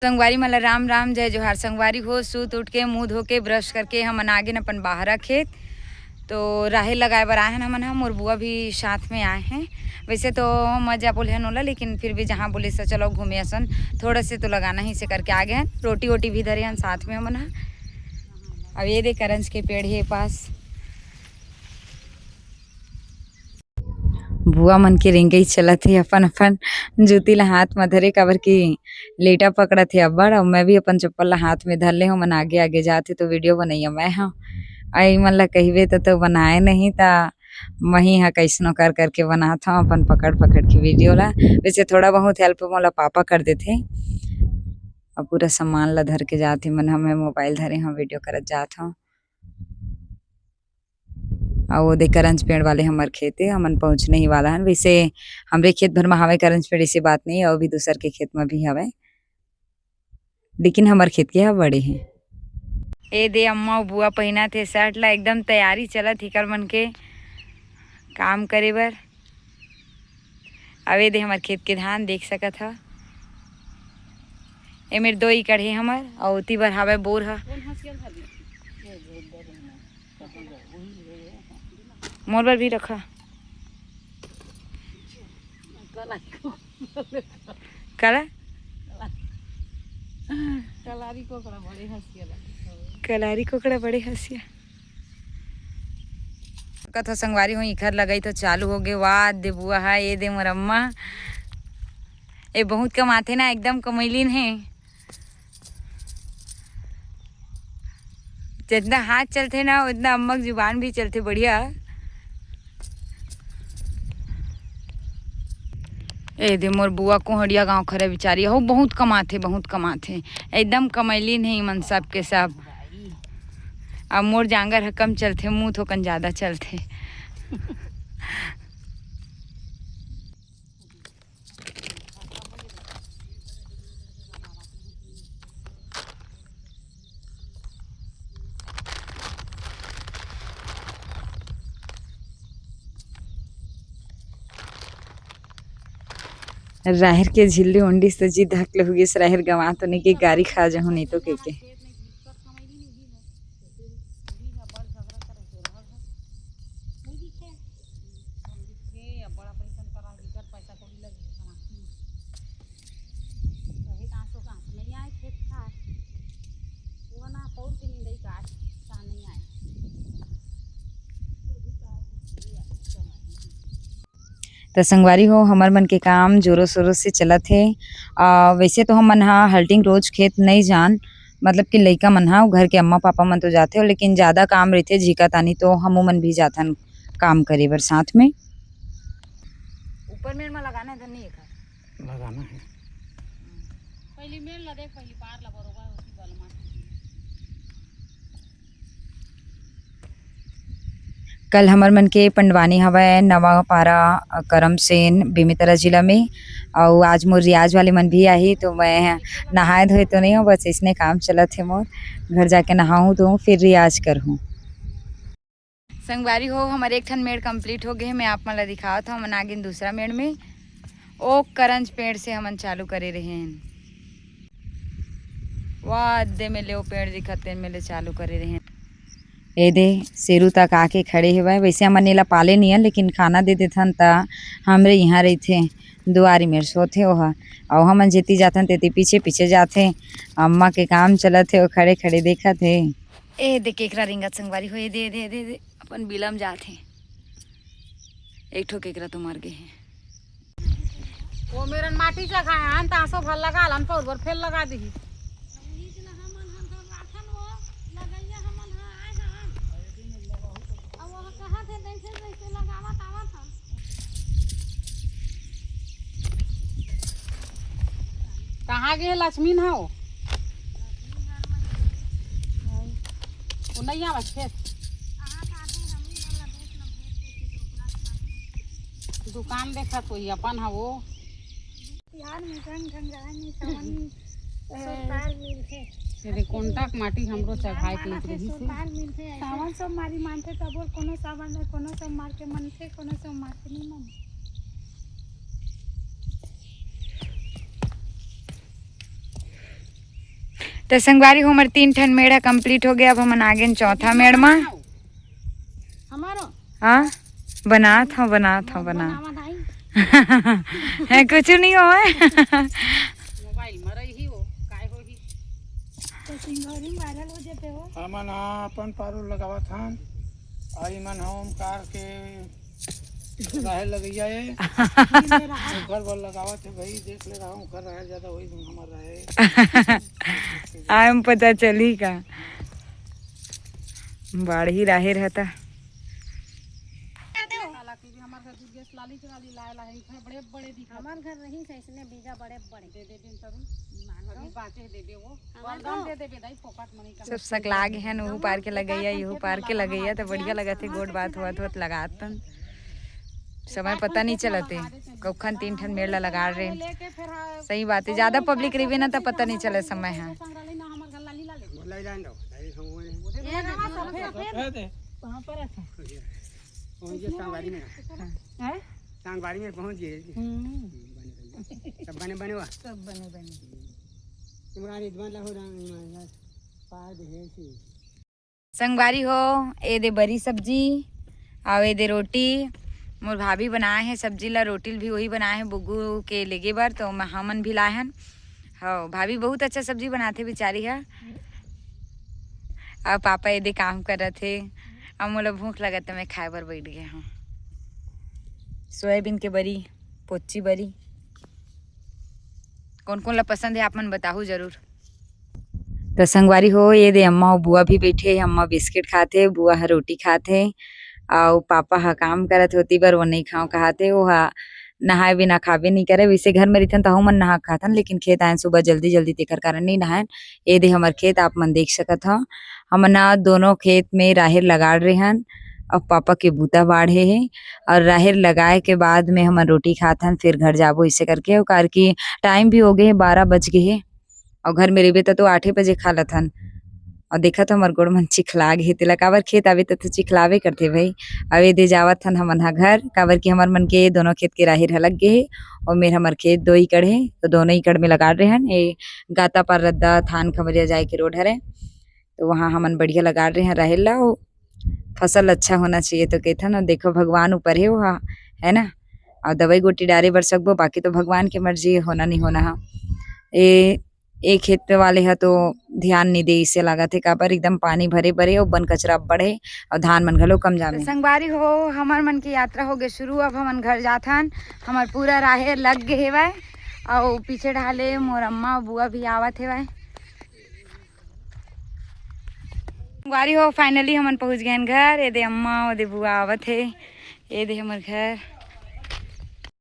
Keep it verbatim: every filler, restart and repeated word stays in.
संगवारी मन ला राम राम, जय जोहार। संगवारी हो, सूत उठ के, मुंह धो के, ब्रश करके हमन आ गेन अपन बाहरा खेत। तो राहेर लगाए बर आए हन हमन ह, मोर बुआ भी साथ में आए हैं। वैसे तो मजा बोले हन ओला, लेकिन फिर भी जहाँ बोले से चलो घूमे असन, थोड़ा से तो लगाना ही से करके आ गए हन। रोटी वोटी भी धरे हन साथ में हमन ह। अब ये दे करंज के पेड़ हे पास। बुआ मन के रेंगई चलत हे, अपन अपन जूती ला हाथ म धरे, काबर कि लेटा पकड़त हे अब्बड़। अउ मैं भी अपन चप्पल ला हाथ में धर ले हूँ, मन आगे आगे जात हे तो वीडियो बनैया मैं हूँ। अउ इमन ला कहिबे त, तो बनाए नहीं त, मही ह कइसनो कर करके बनात हूँ अपन पकड़ पकड़ के वीडियो ला। वैसे थोड़ा बहुत हेल्प मोला पापा कर देथे। अब पूरा सामान ला धर के जात हे मन, हमें मोबाइल धरे हूँ, वीडियो करत जात हूँ। अउ ओदे करंज पेड़ वाले हमर खेत हे, हमन पहुँचने ही वाला हन। वैसे हमरे खेत भर म हावय करंज पेड़, ऐसी बात नहीं, अउ भी दूसर के खेत म भी हावय, लेकिन हमर खेत के ह बड़े हे। ए दे अम्मा अउ बुआ पहिनत हे शर्ट ला, एकदम तैयारी चलत हे एकर मन के काम करे बर। अब ए दे हमर खेत के धान देख सकत ह, ए मेर दो एकड़ हे हमर, अउ ओती बर हावय बोर ह। मोर बर भी रखा। काला? कलारी कोकड़ा बड़े हंसिया लगे। कलारी कोकड़ा बड़े हंसिया। कथो संगवारी हो, इखर लगई तो चालू हो गे। वाह दे बुआ हा, ये दे मोर अम्मा। ए बहुत कमाथे ना, एकदम कमैलिन हे। जितना हाथ चलथे ना, उतना अम्मा के जुबान भी चलथे बढ़िया। ए दे मोर बुआ कोहड़िया गाँव खरे बिचारी, हो बहुत कमाथे, बहुत कमाथे, एकदम कमैलिन हे मन सब के सब। अब मोर जांगर ह कम चलथे, मुँह थोकन ज्यादा चलथे। राहेर के झिल्ली उंडिस त जी धकले हो गिस, राहेर गंवा तो नहीं के गारी खा जहूँ नहीं तो के के। त संगवारी हो, हमर मन के काम जोरों शोरों से चलत हे। आ, वैसे तो हमन हा हल्टिंग रोज खेत नहीं जान, मतलब कि लइका मन हा, घर के अम्मा पापा मन तो जाथे, लेकिन ज्यादा काम रहिथे, झिका तानी तो हमू मन भी जाथन काम करे बर साथ में। ऊपर मेड़ में लगाना है धन्नी एकर। लगाना है। पहली मेड़ ला देख, पहली पार ला बरोबर होती बलमा। कल हमर मन के पंडवानी हवय नवा पारा, अ, करमसेन, बेमेतरा जिला में। अउ आज मोर रियाज वाले मन भी आही, तो मैं नहाए धोए तो नहीं हूँ, बस इसने काम चलत हे मोर। घर जाके नहाहूँ तो फिर रियाज करहूँ। संगवारी हो, हमर एक ठन मेड़ complete हो गे हे। मैं आप मन ला दिखावत हूँ, हमन आ गेन दूसरा मेड़ में। ओ करंज पेड़ से हमन चालू करे रहे हन। वाह, दे में ले ओ पेड़ दिखत, तेन में ले चालू करे रहे हन। ए दे, शेरू तक आके खड़े हेवय। वैसे हमन एला पाले नियन, लेकिन खाना दे देथन त हमरे इहाँ रहिथे, दुआरी मेर सोथे ओहा। अउ हमन जेती जाथन, तेती पीछे पीछे जाथे। अम्मा के काम चलत हे, ओ खड़े खड़े देखत हे। ए दे केकरा रेंगत संगवारी हो, ए दे, ए दे, ए दे, ए दे, अपन बिलम जात हे। एक ठो केकरा तो मर गे हे। ओ मेरन माटी जगह है, आन तासो भर लगा लन, पौर बर फेर लगा दिही। कहाँ गे लक्ष्मी न हो? वो नहीं आवा खेत। दुकान देखत होई अपन ह वो। तिहार में गंग गंगाय में सावन में सुरताल मिलथे। ये दे कोंटा के माटी हमरो चघाए के लग रही से। सुरताल मिलथे। सावन सोमवारी मानथे तब बोल, कोनो सावन में कोनो सोमवार के मनथे, कोनो सोमवार के नहीं मनथे। त संगवारी हो, हमर तीन ठन मेड़ ह complete हो गया। अब हमन आगे चौथा मेड़ मा। हमारो हाँ, बनात हव, बनात हव, बना। बनावा दाई। है, कुछ नहीं हो। मोबाइल में रही हो, काय होही? तो सिंगौरी में viral हो जाते हो। हमन हा अपन पारू लगावत हन, अउ इमन हा ओमकार के राहेर लगइया ए। ओकर बर लगावत हे भाई, देख ले रहा हूँ, ओकर राहेर ज्यादा होई, हमर राहेर। आए में पता चली का? बाढ़ही राहेर ह त। काला की भी हमारे घर दुर्गेश लाली चुरा ली, लाए लाए, इधर बड़े बड़े दिखा। हमार घर रही से इसने बीघा बड़े बड़े। दे दे बिन तरुण। अभी बाचे दे दे वो। हमार वरदान तो दे दे बे दाई, फोकट मनी का। सब सकला गे हन, ओहू पार के लगइया, इहू पार के लगइया, त बढ़िया लगत हे, गोठ बात होवत होवत लगात हन। समय पता नहीं चलत हे, कखन तीन ठन मेड़ ला लगा रहे। सही बात हे, ज्यादा public रहिबे ना, त पता नहीं चले समय ह। बोला ही जान दो, दाई हम वो नहीं। ये ना सफेद। कहाँ पर है? पहुंच गए सांगवारी में। हैं? सांगवारी में पहुंच गए। हम्म। सब बने बने हुआ। सब बने बने। तुम्हारा रिजवान ला हो रहा है, हमारे साथ। पार दे है सी। संगवारी हो, ए दे बरी सब्जी, अउ ए दे रोटी। मोर भाभी बनाए हे सब्जी ला, रोटी ल भी वही बनाए हे बुग्गू के लेगे बर, तो म-, हमन भी लाए हन। हव, भाभी बहुत अच्छा सब्जी बनाथे बेचारी ह। अउ पापा ए दे काम करत हे। अब मोला भूख लगत हे, मैं खाए बर बैठ गए हूँ। सोयाबीन के बरी, पोची बरी। कौन कौन ला पसंद हे, आप मन बताहू जरूर। त संगवारी हो, ए दे अम्मा अउ बुआ भी बैठे हे। अम्मा बिस्किट खात हे, बुआ ह रोटी खात हे, अउ पापा ह काम करत हे, ओती बर वो नइ खाव कहत हे। वो ह नहाए बिना खाबे नइ करे। वैसे घर में रहिथन, तहू मन नहा खाथन, लेकिन खेत आयन सुबह जल्दी जल्दी, तेकर कारण नइ नहायन। ए दे हमर खेत आप मन देख सकत हव, हमन ह दोनों खेत में राहेर लगाड़ रेहन, अउ पापा के बूता बाढ़े हे, अउ राहेर लगाए के बाद में हमन रोटी खाथन, फिर घर जाबो, इसे करके। अउ कार की टाइम भी हो गए हे, बारह बज गए हे। अउ घर में रहिबे त तो आठे बजे खा लथन। अउ देखत हो, हमर गोड़ मन चिखला गे हे, तेला काबर खेत आबे त, त चिखलाबे करथे भाई। अब ए दे जावत हन हमन ह घर, काबर कि हमर मन के दोनों खेत के राहेर ह लग गे हे। अउ मेर हमर खेत दो एकड़ हे, तो दोनों एकड़ में लगा रहे हन। ए गाता पार रद्दा, थान खमरिया जाए के रोड हरे, तो वहाँ हमन बढ़िया लगा रहे हन राहेर ला। अउ फसल अच्छा होना चाहिए तो कहिथन। अउ देखो, भगवान ऊपर हे ओहा, है ना। अउ दवाई गोटी डारे बर सकबो, बाकी तो भगवान के मर्जी हे, होना नहीं होना ह। ए ए खेत वाले ह तो ध्यान नइ दे, इसे लागत हे, काबर एकदम पानी भरे भरे अउ बन कचरा अब्बड़ हे अउ धान मन घलो कम जामे। तो संगवारी हो, हमर मन के यात्रा हो गे शुरू। अब हमन घर जाथन। हमर पूरा राहेर लग गे हेवय अउ पीछे ढाले मोर अम्मा अउ बुआ भी आवत हेवय। संगवारी हो, finally हमन पहुंच गए हन घर। ए दे अम्मा, ओ दे बुआ आवत हे। ए दे हमर घर।